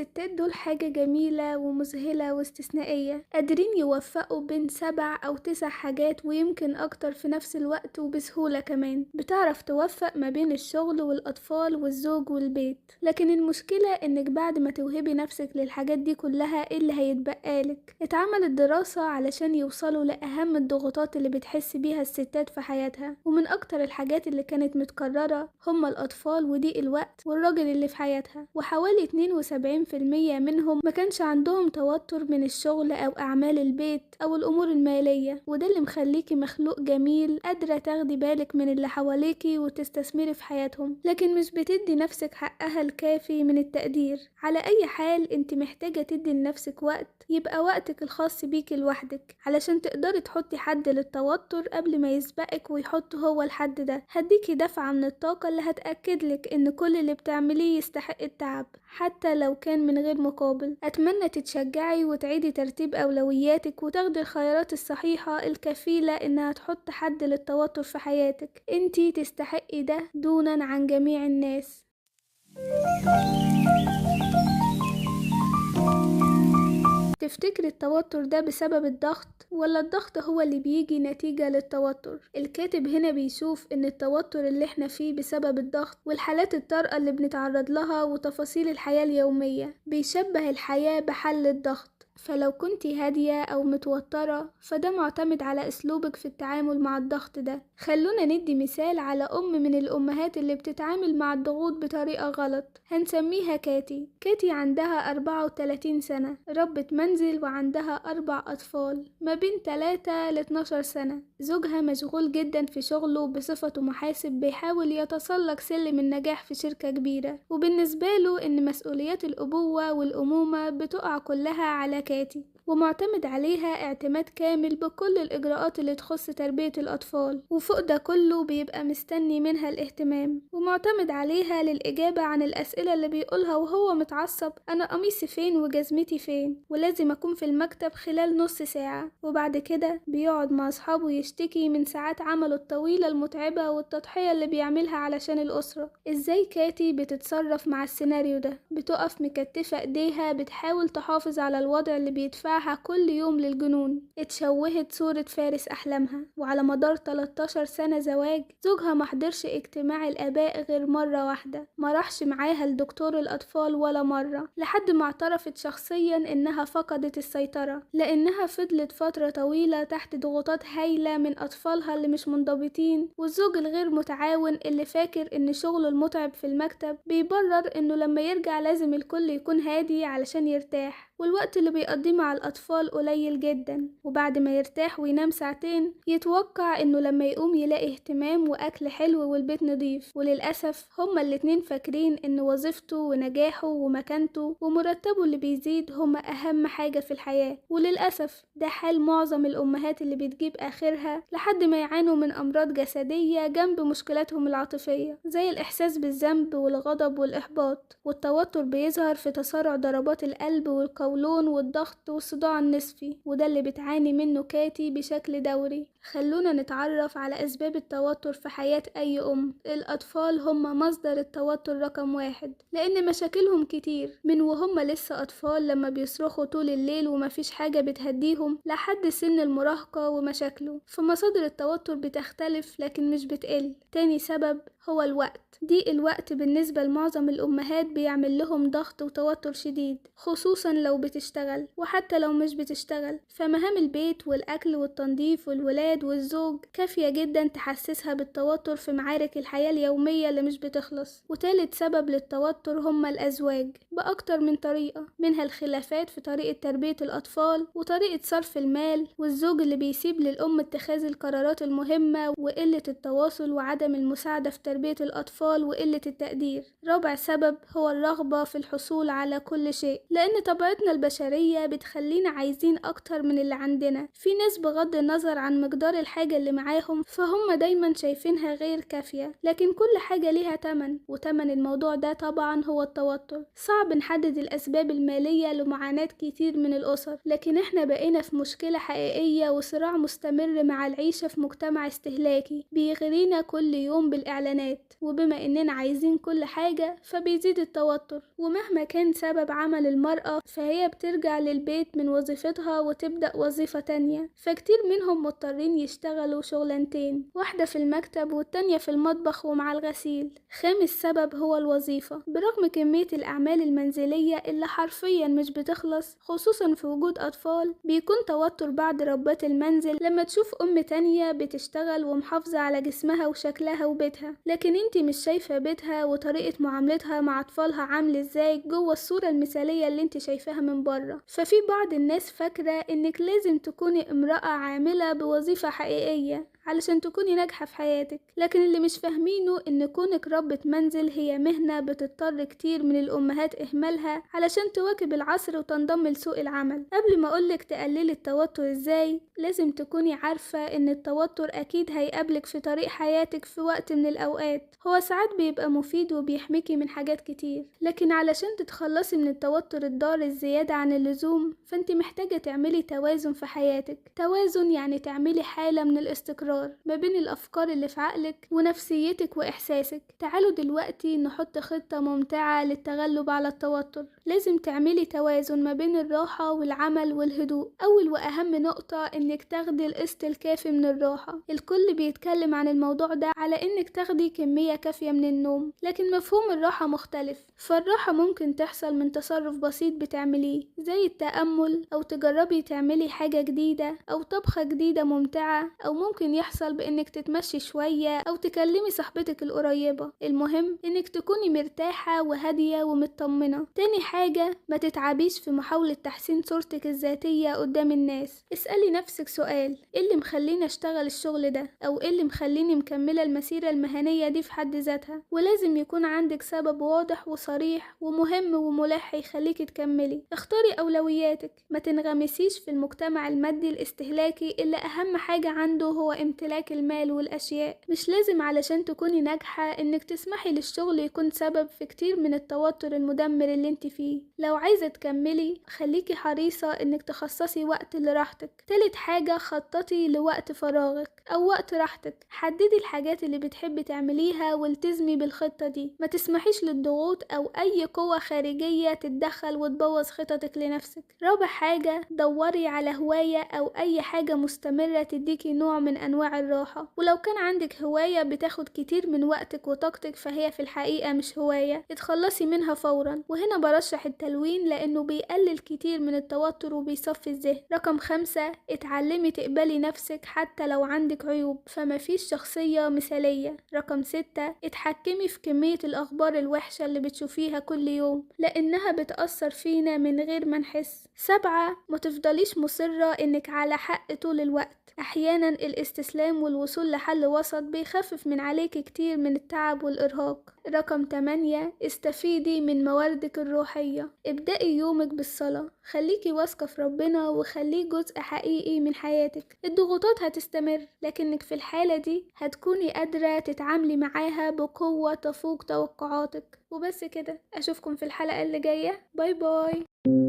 الستات دول حاجة جميلة ومذهلة واستثنائية، قادرين يوفقوا بين 7 أو 9 حاجات ويمكن أكتر في نفس الوقت وبسهولة كمان. بتعرف توفق ما بين الشغل والأطفال والزوج والبيت، لكن المشكلة إنك بعد ما توهبي نفسك للحاجات دي كلها إيه اللي هيتبقالك؟ اتعملت دراسة علشان يوصلوا لأهم الضغوطات اللي بتحس بيها الستات في حياتها، ومن أكتر الحاجات اللي كانت متكررة هما الأطفال وضيق الوقت والراجل اللي في حياتها، وحوالي 72% منهم ما كانش عندهم توتر من الشغل أو أعمال البيت أو الأمور المالية. وده اللي مخليكي مخلوق جميل قادرة تاخدي بالك من اللي حواليكي وتستثمري في حياتهم، لكن مش بتدي نفسك حقها الكافي من التقدير. على أي حال انت محتاجة تدي لنفسك وقت، يبقى وقتك الخاص بيكي لوحدك، علشان تقدري تحطي حد للتوتر قبل ما يسبقك ويحط هو الحد ده. هديكي دفعة من الطاقة اللي هتأكدلك ان كل اللي بتعمليه يستحق التعب حتى لو كان من غير مقابل. أتمنى تتشجعي وتعيدي ترتيب أولوياتك وتاخدي الخيارات الصحيحة الكفيلة إنها تحط حد للتوتر في حياتك. انتي تستحقي ده دونا عن جميع الناس. تفتكر التوتر ده بسبب الضغط ولا الضغط هو اللي بيجي نتيجة للتوتر؟ الكاتب هنا بيشوف ان التوتر اللي احنا فيه بسبب الضغط والحالات الطارئة اللي بنتعرض لها وتفاصيل الحياة اليومية. بيشبه الحياة بحل الضغط، فلو كنتي هادية أو متوترة فده معتمد على أسلوبك في التعامل مع الضغط ده. خلونا ندي مثال على أم من الأمهات اللي بتتعامل مع الضغوط بطريقة غلط، هنسميها كاتي. كاتي عندها 34 سنة، ربة منزل وعندها 4 أطفال ما بين 3 ل 12 سنة. زوجها مشغول جدا في شغله بصفته محاسب، بيحاول يتسلق سلم النجاح في شركة كبيرة، وبالنسبة له إن مسؤوليات الأبوة والأمومة بتقع كلها على كاتي، ومعتمد عليها اعتماد كامل بكل الإجراءات اللي تخص تربية الأطفال، وفوق ده كله بيبقى مستني منها الاهتمام ومعتمد عليها للإجابة عن الأسئلة اللي بيقولها وهو متعصب: أنا قميصي فين وجزمتي فين، ولازم أكون في المكتب خلال نص ساعة. وبعد كده بيقعد مع أصحابه يشتكي من ساعات عمله الطويلة المتعبة والتضحية اللي بيعملها علشان الأسرة. إزاي كاتي بتتصرف مع السيناريو ده؟ بتقف مكتفة إيديها، بتحاول تحافظ على الوضع اللي بيدفعها كل يوم للجنون. اتشوهت صورة فارس أحلامها، وعلى مدار 13 سنة زواج زوجها محضرش اجتماع الآباء غير مرة واحدة، ما راحش معاها لدكتور الأطفال ولا مرة، لحد ما اعترفت شخصيا إنها فقدت السيطرة، لأنها فضلت فترة طويلة تحت ضغوطات هايلة من أطفالها اللي مش منضبطين، والزوج الغير متعاون اللي فاكر إن شغله المتعب في المكتب بيبرر إنه لما يرجع لازم الكل يكون هادي علشان يرتاح، والوقت اللي بيقضيه مع الأطفال قليل جدا، وبعد ما يرتاح وينام ساعتين يتوقع إنه لما يقوم يلاقي اهتمام وأكل حلو والبيت نضيف. وللأسف هما الاتنين فاكرين إن وظيفته ونجاحه ومكانته ومرتبه اللي بيزيد هما أهم حاجة في الحياة، وللأسف ده حال معظم الأمهات اللي بتجيب آخرها لحد ما يعانوا من أمراض جسدية جنب مشكلاتهم العاطفية زي الإحساس بالذنب والغضب والإحباط. والتوتر بيظهر في تسارع ضربات القلب والقولون والضغط والصداع النصفي، وده اللي بتعاني منه كاتي بشكل دوري. خلونا نتعرف على أسباب التوتر في حياة أي أم. الأطفال هم مصدر التوتر رقم 1، لأن مشاكلهم كتير من وهم لسه أطفال لما بيصرخوا طول الليل ومفيش حاجة بتهديهم لحد سن المراهقة ومشاكله، فمصادر التوتر بتختلف لكن مش بتقل. تاني سبب هو الوقت. ضيق الوقت بالنسبة لمعظم الأمهات بيعمل لهم ضغط وتوتر شديد، خصوصا لو بتشتغل، وحتى لو مش بتشتغل فمهام البيت والأكل والتنظيف والولاد والزوج كافية جدا تحسسها بالتوتر في معارك الحياة اليومية اللي مش بتخلص. وتالت سبب للتوتر هما الأزواج بأكتر من طريقة، منها الخلافات في طريقة تربية الأطفال وطريقة صرف المال، والزوج اللي بيسيب للأم اتخاذ القرارات المهمة، وقلة التواصل وعدم المساعدة في تربية الأطفال وقلة التقدير. رابع سبب هو الرغبة في الحصول على كل شيء، لأن طبيعتنا البشرية بتخلينا عايزين أكتر من اللي عندنا. في ناس بغض النظر عن مقدار مقدار الحاجة اللي معاهم، فهم دايما شايفينها غير كافية. لكن كل حاجة ليها تمن، وتمن الموضوع ده طبعا هو التوتر. صعب نحدد الأسباب المالية لمعاناة كتير من الأسر، لكن احنا بقينا في مشكلة حقيقية وصراع مستمر مع العيشة في مجتمع استهلاكي بيغرينا كل يوم بالإعلانات، وبما إننا عايزين كل حاجة فبيزيد التوتر. ومهما كان سبب عمل المرأة فهي بترجع للبيت من وظيفتها وتبدأ وظيفة تانية، فكتير منهم مضطرين يشتغلوا شغلانتين، واحدة في المكتب والتانية في المطبخ ومع الغسيل. خامس سبب هو الوظيفة. برغم كمية الأعمال المنزلية اللي حرفيا مش بتخلص خصوصا في وجود أطفال، بيكون توتر بعض ربات المنزل لما تشوف أم تانية بتشتغل ومحافظة على جسمها وشكلها وبيتها، لكن انتي مش شايفة بيتها وطريقة معاملتها مع أطفالها عامل ازاي جوه الصورة المثالية اللي انتي شايفاها من بره. ففي بعض الناس فاكرة انك لازم تكوني امرأة عاملة بوظيفة حقيقية علشان تكوني ناجحة في حياتك، لكن اللي مش فاهمينه ان كونك ربة منزل هي مهنة بتضطر كتير من الأمهات إهمالها علشان تواكب العصر وتنضم لسوق العمل. قبل ما أقولك تقللي التوتر ازاي، لازم تكوني عارفة ان التوتر أكيد هيقابلك في طريق حياتك في وقت من الأوقات. هو ساعات بيبقى مفيد وبيحميكي من حاجات كتير، لكن علشان تتخلصي من التوتر الضار الزيادة عن اللزوم فانت محتاجة تعملي توازن في حياتك. توازن يعني تعملي حالة من الاستقرار ما بين الأفكار اللي في عقلك ونفسيتك وإحساسك. تعالوا دلوقتي نحط خطة ممتعة للتغلب على التوتر. لازم تعملي توازن ما بين الراحة والعمل والهدوء. أول وأهم نقطة إنك تاخدي القسط الكافي من الراحة. الكل بيتكلم عن الموضوع ده على إنك تاخدي كمية كافية من النوم، لكن مفهوم الراحة مختلف. فالراحة ممكن تحصل من تصرف بسيط بتعمليه زي التأمل، أو تجربي تعملي حاجة جديدة أو طبخة جديدة ممتعة، أو ممكن يحصل بإنك تتمشي شوية أو تكلمي صاحبتك القريبة. المهم إنك تكوني مرتاحة وهادية ومطمنة. تاني حاجة، ما تتعبيش في محاولة تحسين صورتك الذاتية قدام الناس. اسألي نفسك سؤال: إيه اللي مخليني أشتغل الشغل ده؟ أو إيه اللي مخليني مكملة المسيرة المهنية دي في حد ذاتها؟ ولازم يكون عندك سبب واضح وصريح ومهم وملح يخليكي تكملي. اختاري أولوياتك، ما تنغمسيش في المجتمع المادي الاستهلاكي اللي أهم حاجة عنده هو امتلاك المال والأشياء. مش لازم علشان تكوني ناجحة إنك تسمحي للشغل يكون سبب في كتير من التوتر المدمر اللي انت فيه. لو عايزة تكملي خليكي حريصة إنك تخصصي وقت لراحتك. تالت حاجة، خططي لوقت فراغك أو وقت راحتك. حددي الحاجات اللي بتحبي تعمليها والتزمي بالخطة دي. ما تسمحيش للضغوط أو أي قوة خارجية تتدخل وتبوظ خططك لنفسك. رابع حاجة، دوري على هواية أو أي حاجة مستمرة تديكي نوع من أنواع الراحة. ولو كان عندك هواية بتاخد كتير من وقتك وطاقتك فهي في الحقيقة مش هواية، اتخلصي منها فورا. وهنا برشح التلوين لأنه بيقلل كتير من التوتر وبيصفي الذهن. رقم 5، اتعلمي تقبلي نفسك حتى لو عندك عيوب، فما فيش شخصية مثالية. رقم 6، اتحكمي في كمية الأخبار الوحشة اللي بتشوفيها كل يوم لأنها بتأثر فينا من غير ما نحس. 7، ما تفضليش مصرة إنك على حق طول الوقت. أحيانا الاستسلام والوصول لحل وسط بيخفف من عليك كتير من التعب والإرهاق. رقم 8، استفيدي من مواردك الروحية. ابدأي يومك بالصلاة، خليكي واثقة في ربنا وخليه جزء حقيقي من حياتك. الضغوطات هتستمر، لكنك في الحالة دي هتكوني قادرة تتعاملي معاها بقوة تفوق توقعاتك. وبس كده، أشوفكم في الحلقة اللي جاية. bye bye.